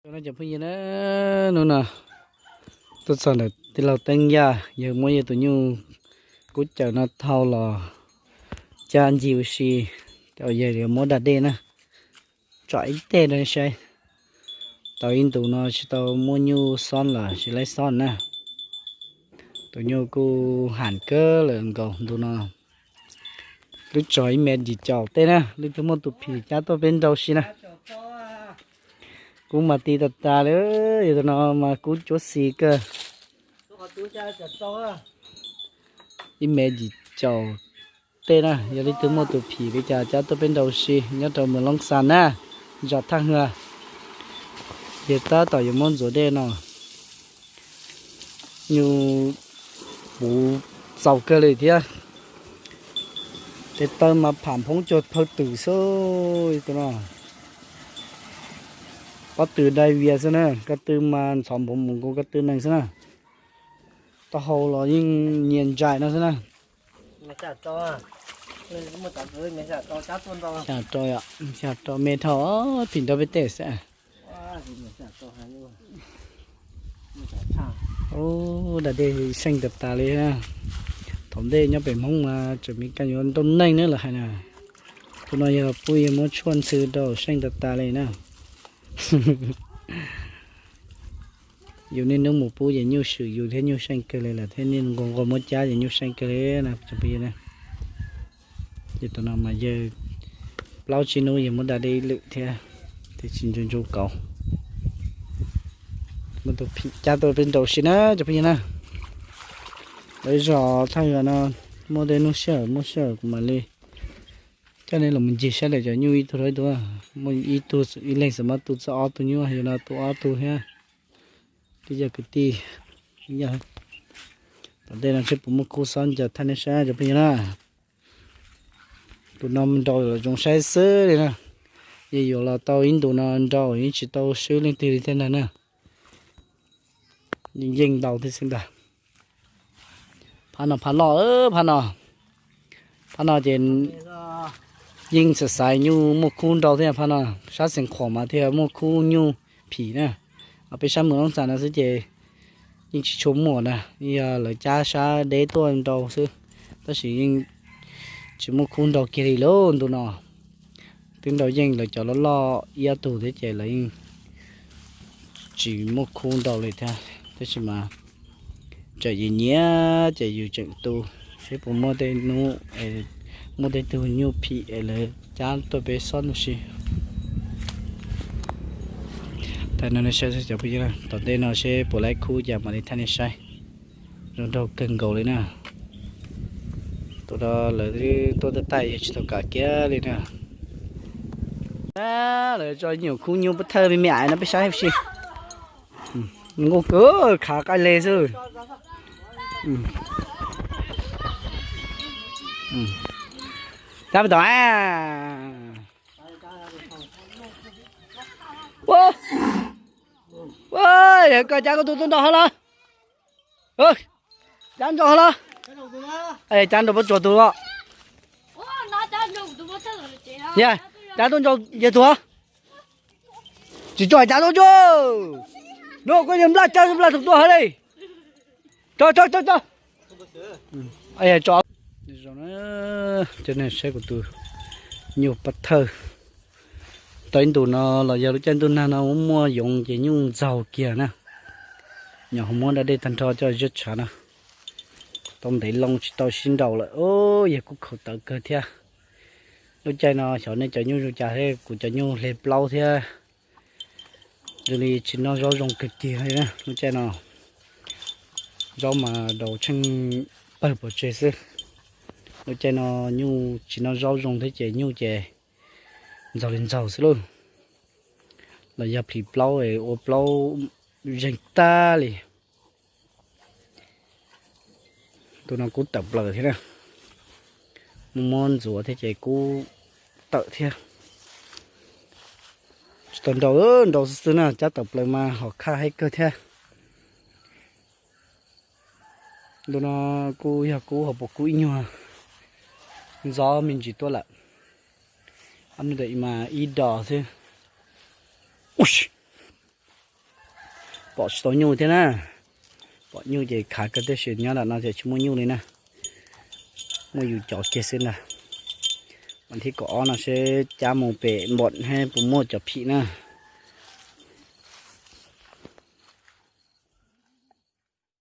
Cov phooj ywg na, hnub no tuaj txog ntawm tij laug Teeb Yaj, yawg muab yawg tus nyuj kub cawm no thau los cab ncig ua si, yawg yuav muab da dej na, tsom ib teg rau saib. Tau ib ntus no tsis tau muaj nyuj xob los tsis laib xob na. Tus nyuj kuj ham kawg lawm nkaus ntu no. Lub tsog ib mev yim caum tej na, leej twg muaj tus phim cab tuaj peb nrau si na. Kub mas ti tas tas li, yog tus no mas kub cuab xis kawg. Ib mev yim caum tej na, yog leej twg muaj tus phim li cas cab tuaj peb nrau si nyob rau Moos Loob Xas na, zos Thaj Hwj. Yog tab tom yuav muab ntxuav dej no, nyuj puv txaus kawg li thiab. Tes taw mas pham phoob cuag phawj twm xwb tus no. Pob tw dai vias xwb na, ko tw mas ntxhov npaum mus nkaus ko tw nees xwb na. Taub hau los yeej nyias ntsais no xwb na. Xya rau, xya rau me dhau, phim nrog peb tej xwb. Ub, da dej seej tas tas li. Thaum ntej nyob pem Hmoob mas tseem me koj yuav nrauj neeg na lawv hais na. Tus no yog pub yawg muab tshuaj ntxhw rau seej tas tas li na. Yus niaj hnub mus pub ces nyuj swm yus thiab nyuj seej kawg li lawm thiab, niaj nqus nqus muab cab ces nyuj seej kawg li na cov phooj ywg na. Ces tus no mas yawg plaub tsib hnub yawg muab da dej ib lwm thiab, thiaj tsis ntsu ntsu kauv. Muab tus phim cab tuaj peb nrau si na cov phooj ywg na. Lawv zos Thaj Hwj no muaj tej hnub sij hawm muaj sij hawm kuv mam li coj nej los mus ncig saib lawm cov nyuj ib tug rau ib tug. Muaj ib tug ib leeg xav muab tu txog ob tug nyuj, yog no tu ob tug thiab. Twb yog kwv tij, yog tom ntej no seb puas muaj khub xob ncaws thaij nej saib cov phooj ywg na. Tus no nrau los zoo saib xwb li na. Yeej yuav los tau ib ntus no nrau yeej tsis tau swb leej twg li thiab ntag na. Yeej yeej ntau thiab xwb ntag. Phab no phab loj, phab no, phab no ces yeej xav xaiv nyuj muaj khub nrau thiab phab no. Sab xeev khuam mas thiaj muaj khub nyuj phim na. Peb sab Moos Loob Xas no xwb ces yeej tsis tshua muaj na, yog lawv cab sab deb tuaj nrau xwb, tab sis yeej tsis muaj khub nrau kiag li lauj ntu no. Twb nrau yeej lawv cov loj loj ib ob tug thiab ces lawv yeej tsis muaj khub nrau li thiab. Tab sis mas tseem nyiam nyiam ces yus tseem tu, seb puas muaj tej hnub, muaj tej tug nyuj phim es lawv cab tuaj peb xob nrau si. Thaij no nej saib xwb cov phooj ywg, tom ntej no seb puas laib khub cas mam li thaij nej saib. Zoo nraug kawg nkaus li na. Tus no lawv twb tuaj taj taij yog tsis tau kam kiag li na. Lawv tso nyuam khub nyuj pub thawj me me ais no peb saib si. Nquj kawg, khav qaij le xwb. Cab peb tom. Yog koj cab koj tus tuaj nrau hov los. Cab nrau hov los. Cab nrau pob tsuas tus los. Yog cab tuaj nrau yawg tus hov. Tsis tso cab tuaj tso. No koj yawg nplaj cab nplaj tus tuaj hov li. Tso tso tso tso. Tso. Cov neeg saib kuv tus nyuj pub thawj. Tau ib ntus no los yog lub caij ntuj nag no muaj yoov ces nyuj ntxaug kiag na. Nyuam qhuav muab da dej tag nrho coj ziab tshav na. Tau ntev loo tsis tau sib nraus lawm, yawg kuj khaum tawv kawg thiab. Lub caij no xyov nej cov nyuj zoo cas thiab, kuv cov nyuj hle plaub thiab. Zoo li tsis noj zaub zoo kawg kiag li na lub caij no. Zaub mas daus tsheej pawg pov tseg xwb. Lub caij no nyuj tsis noj zaub zoo thiab ces nyuj ces ntxaug li ntxaug xwb lauj. Los yog plhis plaub es ua plaub zeeg tag li. Tus no kub tawm plaws thiab na. Muaj muab ntxuav thiab ces kub tawm thiab. Tsis tau nrau, nrau xwb xwb na, cab tawm plaws mas hom khaj heev kawg thiab. Ntu no kuj yog kub hauv paus kub ib nyuag ntxov me ntsis tuaj lawm. Ob ntawm mas ib dos xwb. pom tsis tau nyuj thiab na. Pom nyuj ces khav kawg, tab sis nyob nram no ces tsis muaj nyuj li na. Muaj yus cov kiag xwb ntag. Vas thib kaum ob no seb cab mus pem npom thiab puas muaj cov phim na.